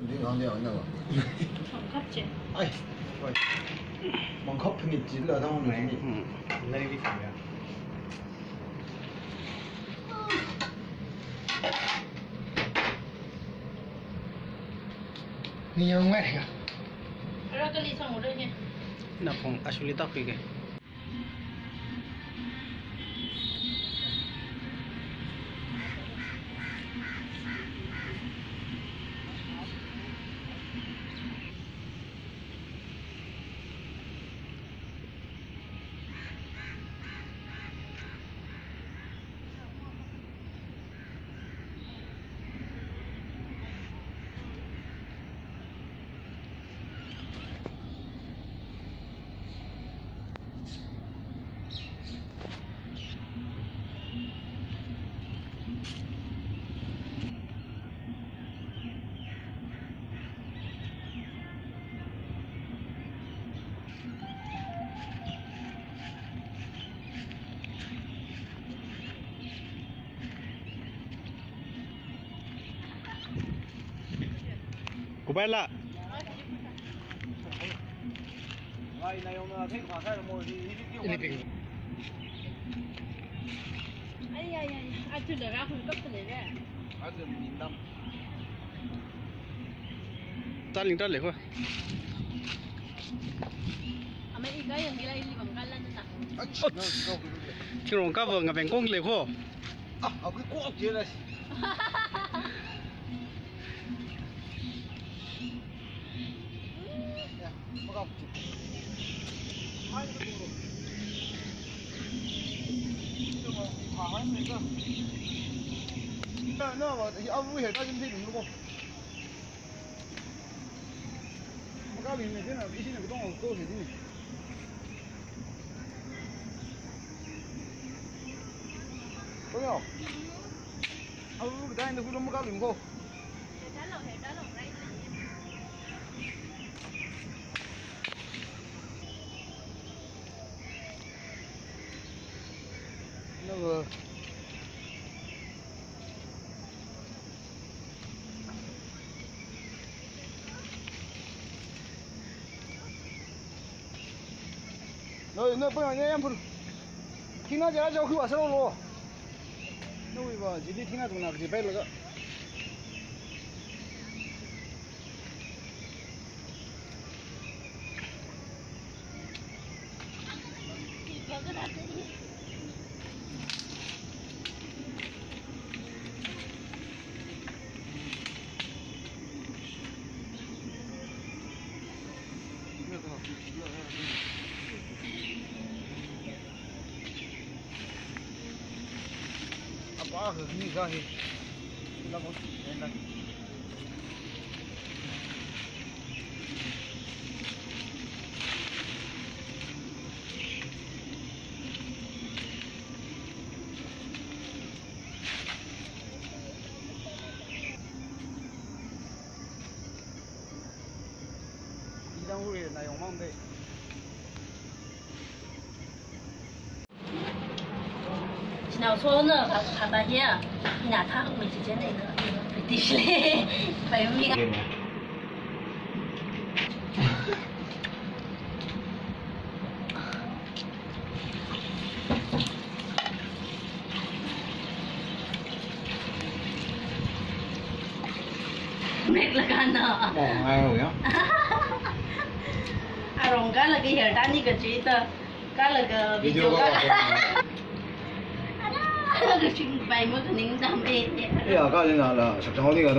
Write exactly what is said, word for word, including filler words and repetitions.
Ding hang dia na ba. Mangkhap che. Ai. Oi. Mangkhap phanit chila dang ni. Hmm. Lai li kya. Ni yang mai ka. Ara kali sang udah ni. Na phong asuli tak pi ke. Kubai la. Ini ping. Ai, ai, ai, ai. Achu da ra hun kap ne le. Achu mindam. Taling tale ko. Ama i ga yang gila ini bang kalan na. Thingrong kava ngabeng kong le ko. Ah, aku kok je lah. Ya, makam. Hai, itu dulu. Itu mau mahal mereka. Nah, nah, abu ya, tajam sih dulu kok. Makalim ne, sina, isina katong ko se ni. Ko yo. Abu dai ne kulo makalim ko. Nava. Noi, noi, pui, noi, yam pui. Thina jara jao khu asal lo. Noi ba, jili thina tungna jipai laga. Apa ke ni ka hi? Ila ko, enak. Idang uri na yong mang de. Chinao so na pha-, phata hiya, ina tha ui chi chen na British le. Pai mi. Mek laga na. Oh, ngai ho ya. Arong kala ka hair tani ka chita. Kala ka video ka. Video ka. Ala, ka ching bai mo ka ning dam e. Ya, ka le na la, sa chang ni ka.